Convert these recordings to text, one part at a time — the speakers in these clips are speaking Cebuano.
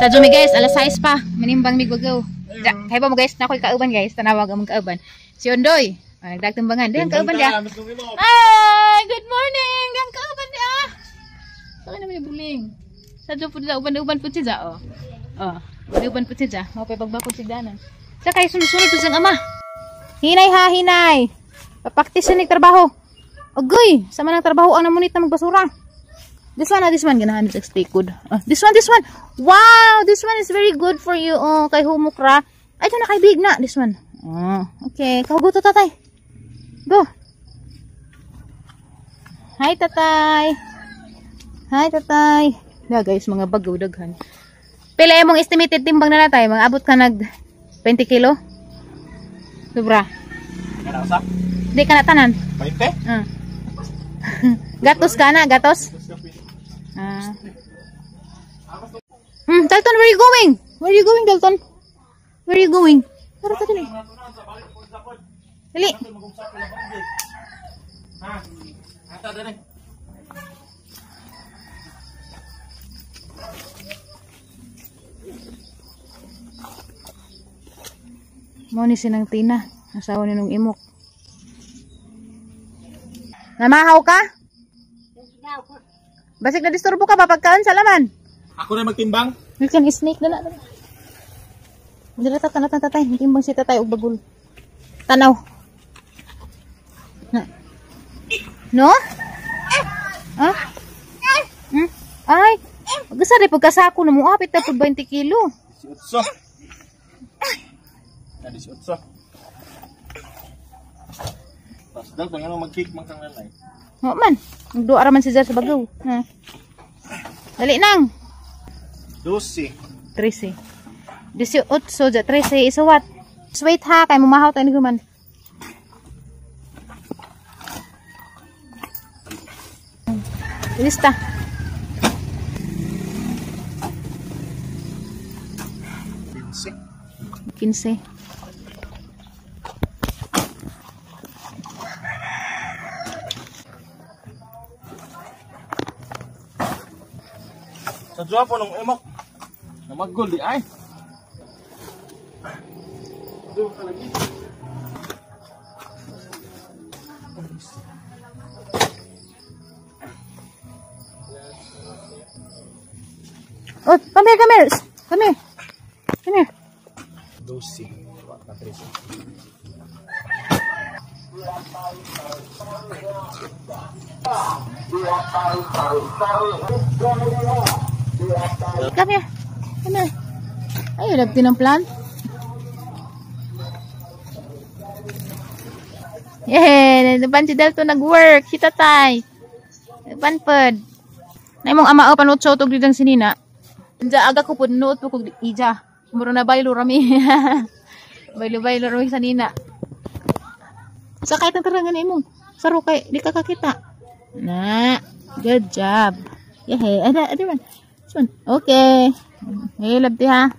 Sa Jumi guys, alas 6 pa. Manimbang mig bagaw. Kaya ba mo guys, na ako'y kauban guys. Tanawag ang kauban. Si Ondoy. Oh, nagdagtimbangan. Diyan kauban dia. Ay, good morning. Diyan kauban dia. Sa akin naman yung buling. Sa Jumi po nila, uban-uban po siya. Oh. Oh, uban-uban po siya. Mapay pagbakod si Dana. Sa kayo sunod-sunod po siyang ama. Hinay ha, hinay. Papaktis siya trabaho. Agoy, sama ng trabaho ang namunit na magbasura. This one, ah, this one. Ganahan sa stay good. Oh, this one, this one. Wow, this one is very good for you. Oh, kay humukra. Ay, ito na kay big na. This one. Oh, okay. Kahuguto, tatay. Go. Hi, tatay. Hi, tatay. Da, guys, mga bagaw daghan. Pila imong estimated timbang na natay? Mga abot ka nag 20 kilo? Sobra. Di ka na tanan. 20? Ah. Gatos ka na, gatos? Ah. Dalton, where are you going? Where are you going, Dalton? Where are you going? Tara, tara, dali. Dali. Mo ni sinang Tina, asawa ni nung imok. Namahaw ka? Basig na disturbo ka ba pagkaon sa laman? Ako na magtimbang. You can snake na na. Dili ta tanatan tatay, timbang si tatay og bagul. Tanaw. Na. No? Ha? Hmm? Ay, gasa rin pagkasako na mo apit na pag 20 kilo. 18. Na 18. Tapos daw kung ano mag-kick man kang nanay. Mo man. Nagduwa ra man si Zer sa bagaw. Ha. Dali nang. 12. 13. 18 ja 13 is what? Wait ha, kay mumahaw tayo ni guman. Lista. 15. 15. Sa duha po nung emok. Namaggol di ay. Duha ka lagi. Oh, come here, come here. Come here. Come here. 12. 13. Come here. Come here. Ay, love din ang plan. Yeah, naban si Delto nag-work. Si tatay. Naban pod. Na imong ama o panutso tug didang sinina. Ija aga ko pod nuot po kog ija. Muro na baylo rami. Baylo-baylo rami sa nina. Sa kahit ang tarangan imong saro kay di ka kakita. Na, good job. Yeah, ada ada man. This one. Okay. Hey, love di ha.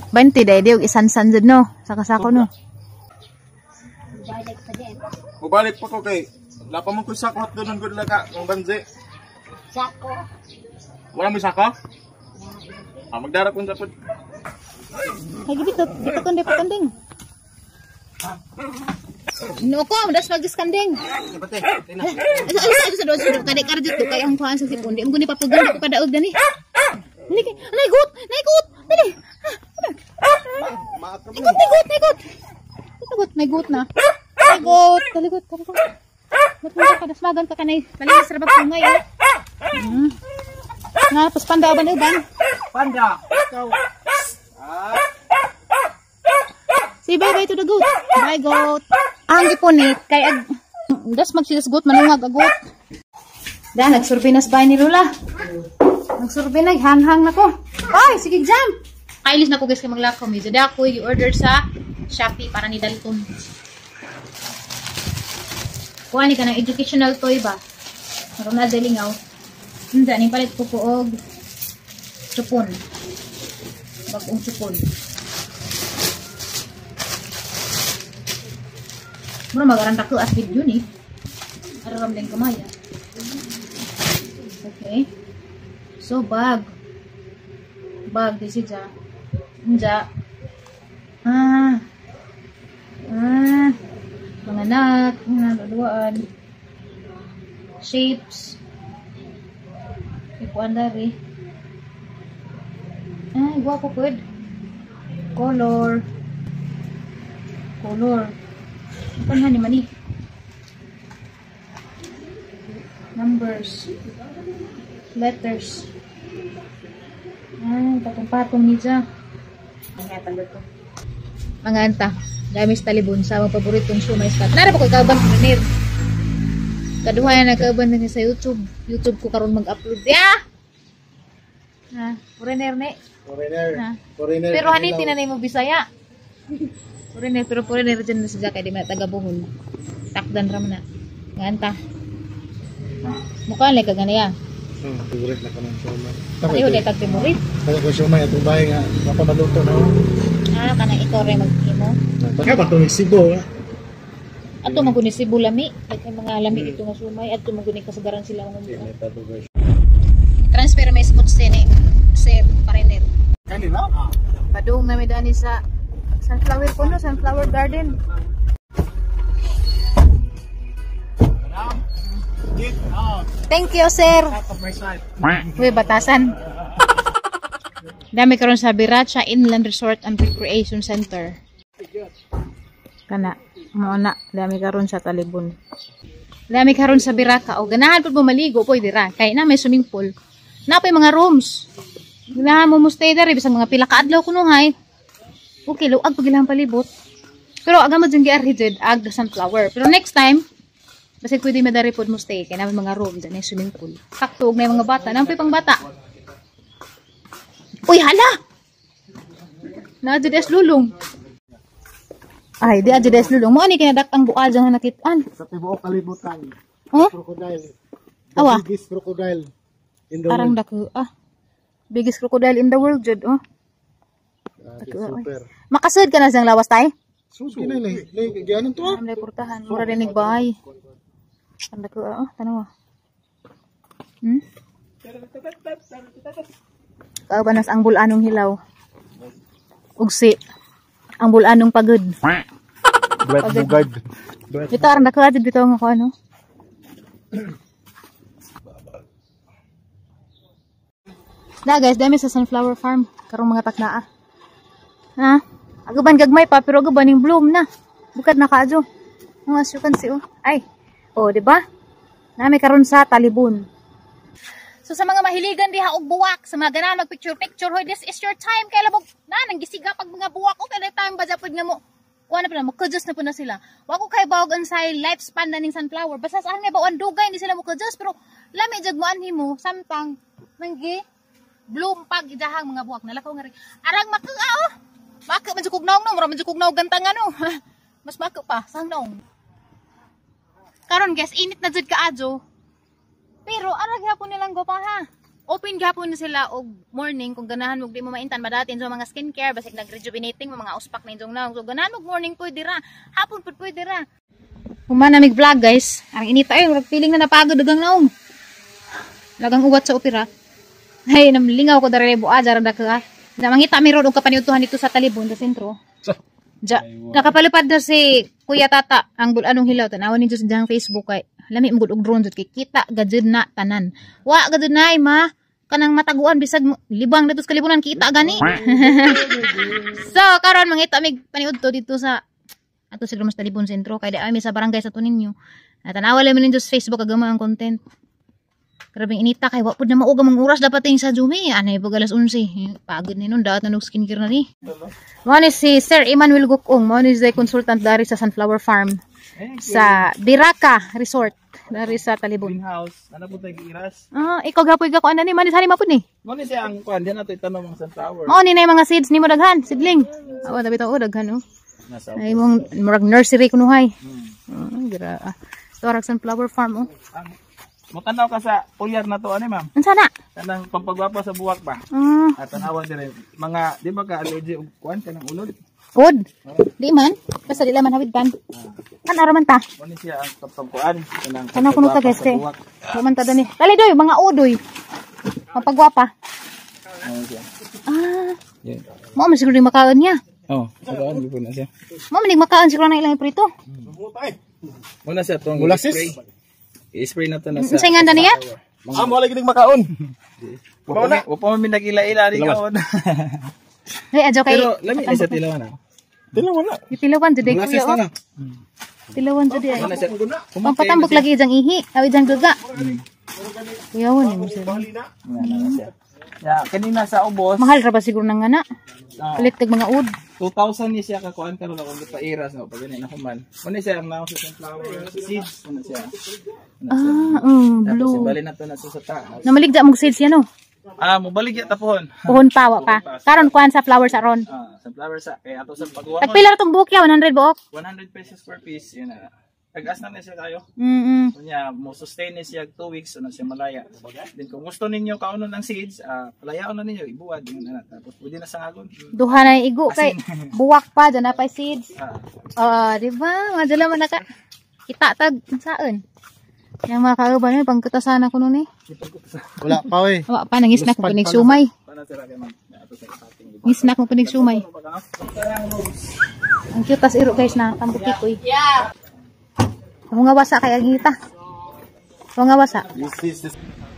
Bante dahil di og isansan jud no sa kasako no. Mubalik pa ko kay lapa man ko sako hotdog ng good laka ng banze. Sako. Wala mo sako? Ah, magdara pun sapod. Ay gibito, dito kundi pa kanding. No ko, das magis kanding. Pati, tina. Asa asa asa asa kadi karjut to kay ang kuan sa sipon. Di mo guni papugan ko kadaog dani. Dali kay, naigot, naigot. Dali. Naigot, naigot, naigot. Naigot, naigot na. Naigot, daligot, daligot. Matulog ka, dasmagan ka kanay. Malinis ra bag sungay. Eh. Nga, pas panda uban uban. Panda. Ikaw. Ah. Say bye bye to the goat. Bye goat. Ang gipunit kay ag das magsilas goat manungag agot. Da nagsurvey na sa bahay ni Lola. Nagsurvey na hanghang na ko. Ay, sige jam. Kailis na ko guys kay maglakaw mi. Dada ko i-order sa Shopee para ni Dalton. Kuha ni ka ng educational toy ba? Maroon na delingaw. Hindi, ning palit ko po og chupon. Bagong chupon. Mura mag-arang dako as video ni. Araram din kamay. Okay. So, bag. Bag, this is ja. Nja. Ah. Ah. Mga nut, mga luluan. Shapes. Ikuan dari. Ay, guwapo pud. Color. Color. Ano ni mani? Numbers. Letters. Ay, patong-patong ni dya. Ang ko. Mga anta, dami sa Talibon sa among paboritong siomai spot. Nara pa ko kauban ko. Kaduha na nagkauban na sa YouTube. YouTube ko karon mag-upload. Ya! Ha, foreigner ni. Foreigner. Ha. Foreigner. Pero hani tinanay mo Bisaya. Foreigner, pero foreigner dyan na siya kay di man taga Bohol. Takdan ra man na. Nga anta. Mukha lang ka ganiya. Favorite na kanang siomai. Pareho dahil tag favorite. Kaya ko siomai atong bahay nga mapamaluto na. Ah, kanang ikaw rin maghimo. Kaya ba itong Cebu? Ato man guni Cebu lami, kay mga lami ito nga sumay adto man guni kasagaran sila mga transfer may spot ni sir Parener. Kani na? Padung na mi dani sa Sunflower kuno, Sunflower Garden. Get out. Thank you, sir. Out of my sight. Uy, batasan. Dami karon sa Biracha Inland Resort and Recreation Center. Kana, mao na, dami karon sa Talibon. Dami karon sa Biraka. O ganahan pud mo maligo pwede ra. Kay na may swimming pool. Na pay mga rooms. Ganahan mo mo stay diri bisag mga pila ka adlaw kunuhay. Okay, luag pag ilang palibot. Pero aga mo dyan giarhi jud ag sunflower. Pero next time, basta pwede madari pod mo stay kay na may mga room dyan, may swimming pool. Sakto og may mga bata, nampay pang bata. Uy, hala! Naa jud es lulong. Ay, di adjud es lulong. Mo ani kinadak ang bual dyan nga nakitaan. Sa tibuok kalibutan. Oh? Crocodile. The Awa. biggest crocodile in the Parang world. dako ah. Biggest crocodile in the world jud oh. Grabe, super. Makasud ka na siyang lawas tay. Suki na ni. Ni gianon to ah. Ang portahan, mura din bahay. Ang dako ah, oh, tanawa. Kauban nas ang bulanong hilaw. Ugsi. Ang bulanong pagod. Duet bugad. Duet. Bitaw arang dako adto bitaw nga ko ano. Na guys, dami sa sunflower farm karong mga taknaa. Ha? Agaban gagmay pa pero agaban ning bloom na. Bukad na kaadyo. Oh, as you can see oh. Ay. Oh, di ba? Nami karon sa Talibon. So sa mga mahiligan diha og buwak, sa mga ganahan mag picture picture, hoy, this is your time kay labog na nang gisiga pag mga buwak o kay time ba japod nga mo. Kuha na pala, makajos na po na sila. Wa ko kay bawag unsay lifespan na ning sunflower. Basta saan nga bawang dugay ni sila makajos pero lami jud mo anhi mo samtang nanggi bloom pag idahang mga buwak nalakaw nga rin. Arang makaa oh. Maka man jud kog naong no, mura man jud kog naong gantang ano. Mas maka pa sang naong. Karon guys, init na jud kaadyo. Pero ara gyapon nilang gopa ha. Open gyapon na sila og morning kung ganahan mo di mo maintan madatin sa mga skincare basig nag-rejuvenating mga uspak na inyong naong. So ganahan mo morning pwede ra, hapon pud pwede ra. Human na mig vlog guys. Ang init ay murag feeling na napagod dagang naong. Lagang uwat sa opera. Ay, namlingaw ko dere buad ara da ka. Na mangita mi ron og kapaniudtuhan dito sa Talibon sa sentro. Ja, nakapalipad na si Kuya Tata ang bulanong hilaw tanawan ninyo sa diyang Facebook kay lami mo gud og drone jud kay kita gajud na tanan. Wa gajud na ay ma kanang mataguan bisag libang dito sa kalibunan kita gani. So karon mangita mig paniudto dito sa ato siguro mas Talibon sentro kay di ami sa barangay sa tuninyo. Tanawa lang ninyo sa Facebook agama ang content. Grabing inita kay wa pud na mauga mong oras dapat ting sa Jumi. Anay pag alas 11. Pagod ni nun daat na nog skincare na ni. Mao ni si Sir Emmanuel Gukong, mao ni si consultant dari sa Sunflower Farm sa Biraka Resort dari sa Talibon. Greenhouse. Ano po tayo iras? Ah, ikaw gapoy ka ko ana ni man sani mapud ni. Mo ni siya ang kuan diyan nato itanom ang sunflower. Mao ni na yung mga seeds nimo daghan, seedling. Awa dabi to daghan oh. Nasa Ay mong murag nursery kunuhay. Ah, gira. Ah. Ito arag Sunflower Farm oh. Ang Mutanaw ka sa pulyar na to ani ma'am. Unsa na? Kanang pampagwapo sa buwak ba? Ah, At tanawan dire mga di ba ka allergy og kuan kanang ulod? Pod. Di man. Basta di laman hawid tan. Kan ara man ta. Mo ni siya ang kapagkuan kanang Tanaw kuno ta pampagwapo guys sa kay. buwak. Wa man ta dani. Dali doy, mga udoy. Pampagwapa. Ano siya? Ah, Yeah. mo man siguro yung makaon niya. Oh, saan gyud na siya. Mo man makaon siguro na ilang iprito. Mo na siya tong Molasses? i-spray. I-spray na to na sa. Unsay nga niya? Ah, mo lagi makaon. Wa pa man nagila-ila ri kaon. Ay, adyo kay. Pero lami na sa tilawan ah. Dili wala. Tilawan jud ay Molasses kuya. na Oh. na. Tilawan jud ay. Mo na siya. Pampatambok lagi ijang ihi, aw ijang duga. Kuyawan ni mo sir. Mo na siya. Ya, kanina sa ubos, Mahal ra ba siguro nang ngana? ah, Palit kag mga ud. 2,000 ni siya kakuan karon akong gipairas no pag ganyan ako man. Mo ni siya ang naon sa sunflower seeds mo na siya. Mo na siya. Ah, Tapos blue. ibali na to na sa taas. Namaligda mong seeds yan, no? Ah, mobaligya tapuhon. Puhon pa, wa pa. Karon kuan sa flowers aron. Ah, sunflower sa kay ato sa pagkuha mo. Tagpila ra tong buhok ya, 100 buok. 100 pesos per piece yun na. Tagas na ni siya kayo. Kunya mo sustain ni siya 2 weeks ano siya malaya. Then kung gusto ninyo kaunon ng seeds, palayaon na ninyo ibuwad yun na. Tapos pwede na sangagon. Duha na yung igo kay buwak pa dyan na pa seeds. Ah, Ah, di ba? Madala man naka kita tag saan. Yang mga kauban yun, pangkutasan ako nun eh. Wala pa oy. Wa pa, nang isnak mo punig sumay. paano sira kay ma'am? Ato sa ipating. Ngisnak mo punig sumay. Ang cute tas iro guys na tambuki ko eh. Yeah. Mga wasa kay ang ngita. Mga wasa. This is the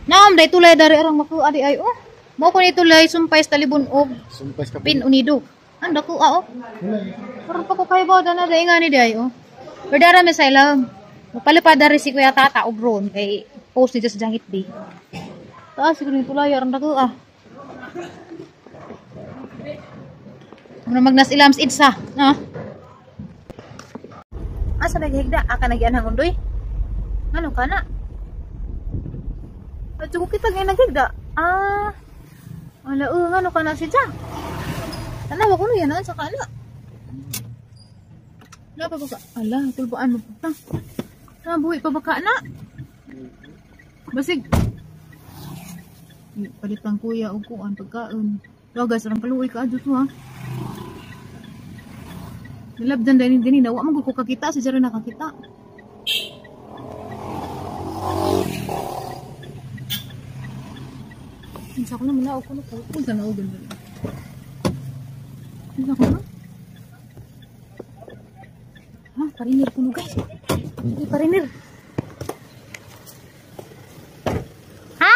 Naam, day tulay dari arang makuha di ay oh. Mo ko ni tulay sumpay sa talibon og sumpay ka. pin unido. Ang dako ah oh. Parang pa ko kay ba na day nga ni di ay oh. Pero dara mi sa ilang. Mapalipad dari si Kuya Tata og drone kay post ni sa Jangit Bay. Taas siguro ni tulay arang dako ah. Muna magnas ilam sa idsa, no? Asa naghigda? Aka nagyanhang undoy? Ano ka na? At ko kita ngayon naghigda. Ah. Wala, ano ka na si Jack? Tanawa ko yan, sa kana. Wala pa ba ka? Ala, tulbaan mo pa. Nabuhi pa ba ka na? Basig. Palit ang kuya o kuan pagkaon. Wala guys, arang kaluoy ka adto ha. Nilabdan din din nawa man ko kakita si Jero nakakita. Unsa ko na muna ko na ko unsa na og ganda. Unsa ko na? Ha, parinir ko no guys. Ay, parinir. Ha?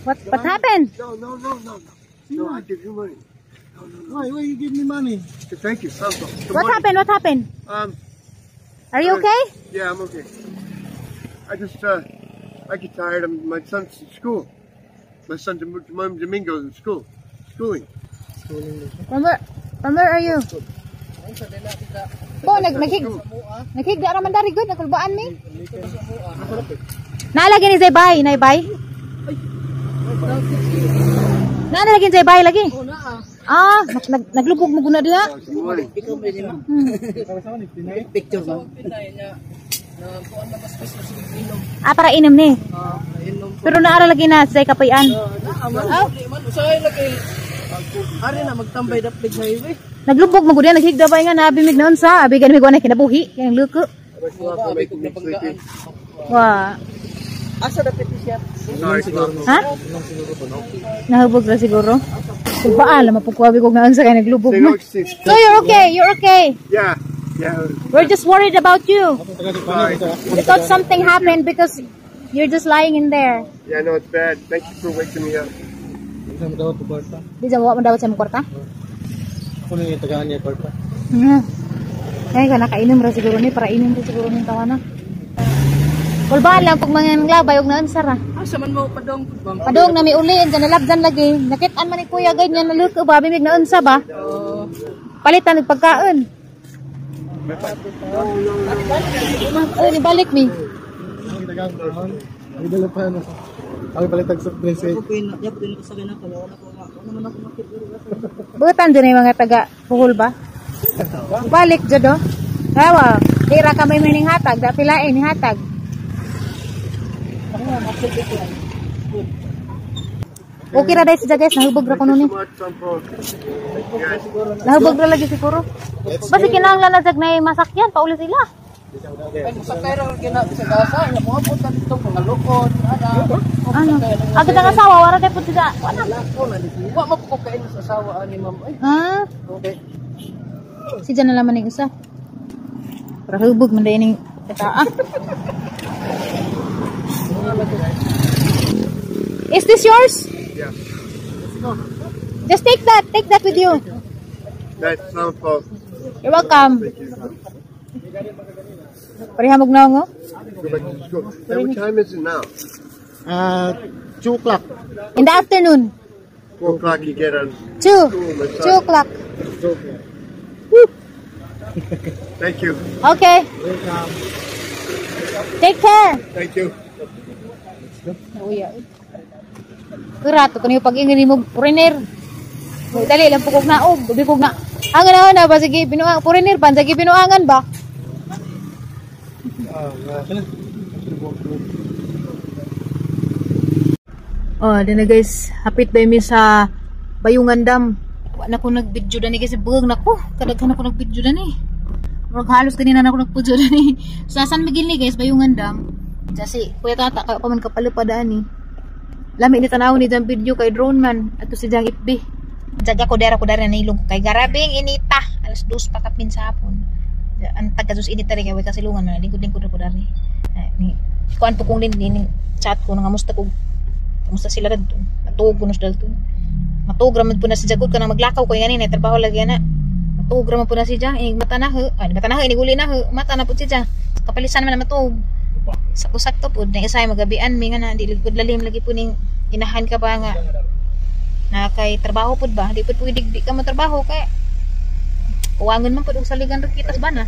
What happened? No, no, no, no, no. No, I give you money. Why you give me money? Thank you. The What money. happened? What happened? Are you okay? Yeah, I'm okay. I just, I get tired. My son's in school. My son Domingo's in school. Schooling. From where are you? Po, naghigda raman dari good, nagkulbaan mi. Naalagi ni Zay bay, nay bay. Naalagi ni Zay bay lagi. Ah, naglubog mo guna diha. Ah, para inom ni. Pero naara lagi na Zay kapayan. Oh. Ari na magtambay dapig highway. Naglubog mo gud naghigda ba nga nabi mig naon sa abi gani mig wala kinabuhi kay luko. Wa. Asa dapit ni siya? Ha? Nahubog ra siguro. Kulbaan lang mapugkuwabi kog naon sa kay naglubog mo. So you're okay, you're okay. Yeah, yeah. We're just worried about you. Sorry. We thought something happened because you're just lying in there. Yeah, no, it's bad. Thank you for waking me up. Di dyan, wa mo dawat sa imong kwarta? Ako na yung tagaan niya kwarta. Ay, ka nakainom ra siguro ni, para inom ra siguro ni tawa na. Kulbaan lang pag mga nglabay og naon sara. Asa man mo padong bang? Padong na mi uli dyan nalabdan lagi. Nakit-an man ni kuya ganyan naluto ba bimig naon sa ba? Palitan og pagkaon. Oh, ibalik mi. Ay dala pa ano. Ako pala tag soft drinks eh. Butan dun yung mga taga Puhol ba? Balik jud oh. Hawa, dira ka may mining hatag, da pilain ni hatag. Okay ra dai siya guys, nahubog ra kuno ni. Nahubog ra lagi siguro. Basta kinahanglan na jag na masakyan pauli sila. Ano? Agad ang asawa, wala tayo po sila. Wala. Wa mo ko kain sa asawa ani ma'am. Ay, Ha? okay. Si Jan na laman yung isa. Para hubog man din yung kataa. Is this yours? Yeah. Just take that. Take that with you. That's not fault. You're welcome. Thank you. Pareha mo gnaw ngo? Go back to school. Hey, what time is it now? 2 o'clock. In the afternoon. 4 o'clock you get on. 2. School, my son. 2 o'clock. 2 o'clock. Thank you. Okay. Welcome. Take care. Thank you. Nauya. Kurato kaniyo pag-ingin mo foreigner. Dali lang pukog na og, gabi kog na. Ang na na ba sige binuang foreigner ba sige binuangan ba? Oh, dina guys, hapit ba mi sa Bayungan Dam. Wa na ko nag-video dani kasi bugang nako, kadaghan ako nag-video dani. Murag halos kanina na ako nag-video dani. Sa San Miguel ni guys, Bayungan Dam. Kasi Kuya Tata kay pa man kapalupad ani. Lami ni tanaw ni jang video kay drone man ato si jang FB. Jaga ko dera ko dara na ilong ko kay garabing inita alas 2 pa kapin sa hapon. Ang taga sus inita rin kay way kasilungan na lingkod-lingkod ko dari. Ni kuan po kong din chat ko nangamusta ko. Kamusta sila radto? Natuog ko na sila dalto. Matuog ra man po na si Jagod kanang maglakaw ko ngani na trabaho lagi ana. Matuog ra man po na si Jang, inig mata na ho. Ay mata na ho, inig uli na ho. Mata na po si Jang. Kapalisan man na matuog. Sakto-sakto po na isay magabian mi nga na di lagi pud lalim lagi po ning inahan ka ba nga na kay trabaho pud ba di pud pwede di ka motrabaho kay kuwangon man pud og saligan ra kitas ba na.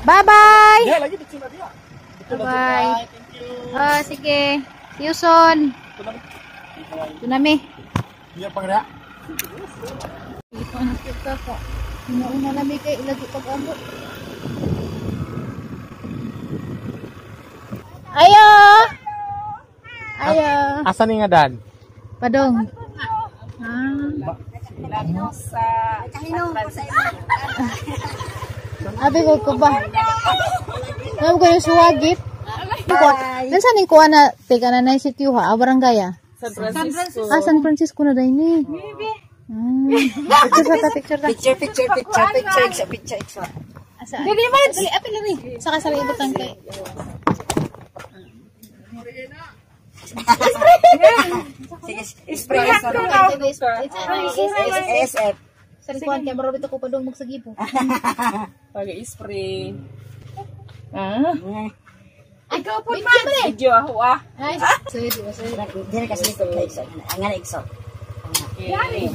Bye bye. Bye. Ah, sige. See you soon. Tsunami. Ito ang kita ko. Inauna nami kay ilagi pag-ambot. Ayo. Ayo. Asa ni nga dan? Padong. Ah. Abi ko ba? Ngam ko yung suwagit. Nansan ni kuha na teka na na si Tiyuha, ah, barangay ah. San Francisco. Ah, San Francisco na dahil ni. Ah, picture ta, picture ta. Picture, picture, picture, picture, picture, picture. Asa? Dili man. Dali, apil na ni. Saka sa ibutang kay. Sige, spray sa SF. Sa kuan kay maro bitaw ko padung magsagibo. Pag-spray. Ah. Ikaw po man. Video ako ah. Ay, sorry, sorry. Dire kasi likod ka igso. Ang nga igso. Thank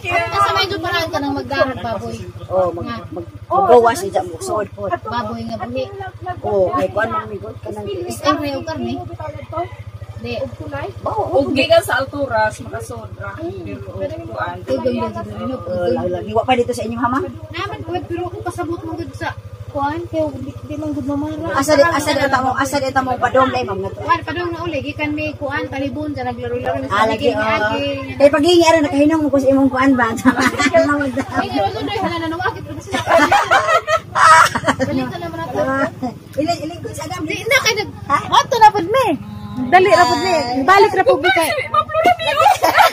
you. Asa medyo paraan ka nang magdarag baboy. Oh, mag mag gawas ni mo suod po. Baboy nga buhi. Oh, kay kuan man mi god kanang Karne o karne. Di. Ug gikan sa alturas makasodra. Pero kuan. Tugong na jud no. Oh, lagi wa pa dito sa inyong hama. Naman ko pero ako kasabot mo gud sa kuan kay di man gud mamara. Asa di asa di ta mo padong dai ma'am ngadto. Kuan padong na uli gikan mi kuan talibon sa naglaro-laro mi Ah, sa lagi lagi oh. agi. Kay pagingi aron nakahinong mo ko sa imong kuan ba. Ay, pero doon hala na nawagit pero sila. Balik ka naman ako. Ilig ilig ko sa agam. Di na kay nag Moto na pud mi. Dali ra pud mi. Balik ra pud mi kay.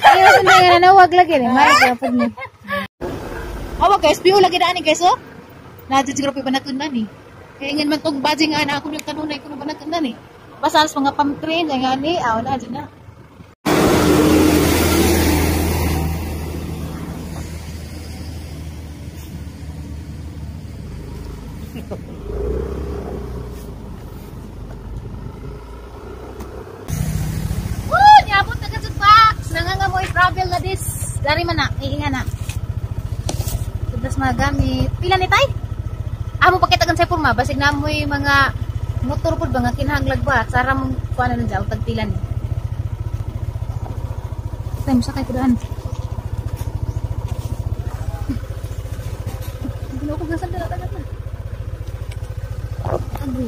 Ayaw sa nga nanawag lagi ni. May ra pud mi. Awa guys, SPO lagi daan ni guys oh. Nadyo siguro pa banatunan ni. Kaya ingan man tong badging nga na ako ng kanunay kuno banatunan ni. Basta sa mga pam-train nga ni, aw na dyan na. Woo! Niabot na ka box! Nangangamoy travel na this. Dari man na, iinga na. Sobras mga gamit. Pila ni tay? Amo pakitagan sa porma, basig na mo'y mga Motor pud ba nga kinahanglag ba? Sara mong kuan na dyan, tagpilan. Time sakay ko daan. Ginoo ko gasal dala tagat na. Agoy.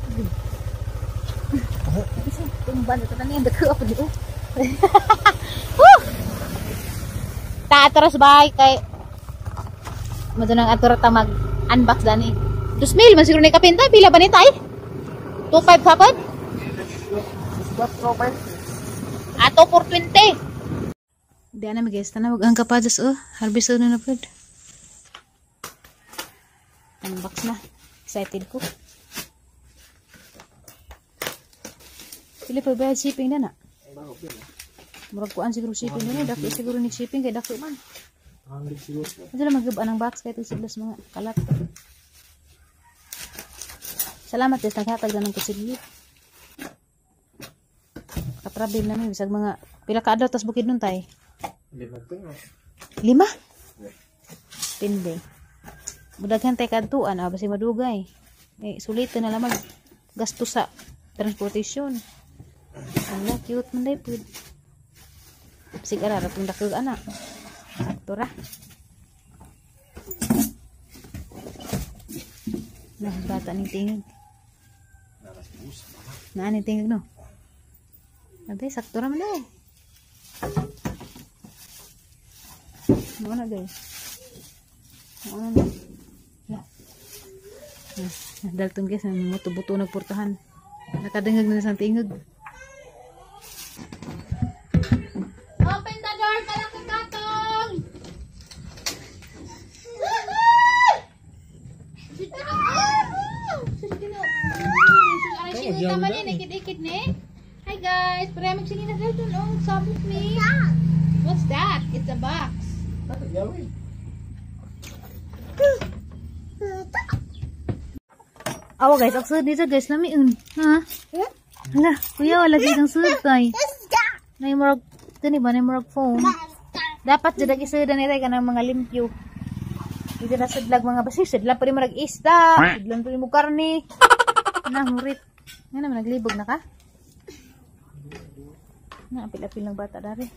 Agoy. Kasi tumban ito na niya dako ako di oh. Woo! Ta atras bay kay mo nang atura ta mag unbox dani. 2,000 man siguro ni kapinta pila ba ni tay? 2.5 kapon? Ato 420. Di ana mi guys, tanawag ang kapadas oh. Harvest na na pod. Unbox na. Excited ko. Pili pa bayad shipping na na. Murag kuan siguro shipping na ni. Dako siguro ni shipping kay dako man. Ano na mag ang box kay tigsiglas mga kalat. Salamat guys, naghatag na ng kusilyo. Katravel na mi bisag mga pila ka adlaw tas bukid nun tay. 5. 5? Pinde. Mudaghan tay kadtuan ah basi madugay. Eh sulitan na lamang gasto sa transportation. Ala, cute man day pud. Sig ara ra tong dakog ana. Sakto ra. Nah, bata ning tingog. Naa ning tingog no. Abay, sakto ra man day. Mo na guys. Mo na. La. Dalton guys, buto nagportahan. Nakadungog na sa tingog. Open the door, kalaki katong! Ikit-ikit ni. Hi guys, pareha magsinina Dalton. Oh, sabot ni. What's that? It's a box. Awa guys, ang sud dito guys, lamiun. Ha? Hala, kuya, wala lagi kang sud tay. Nay murag kani ba nay murag phone. Dapat jud ang isud ni tay kanang mga limpyo. Dito na sudlag mga basi, sudlag pa rin murag isda, sudlan pa rin mo karne. Na murit. Nga naman naglibog na ka? Na apil-apil ng bata dari.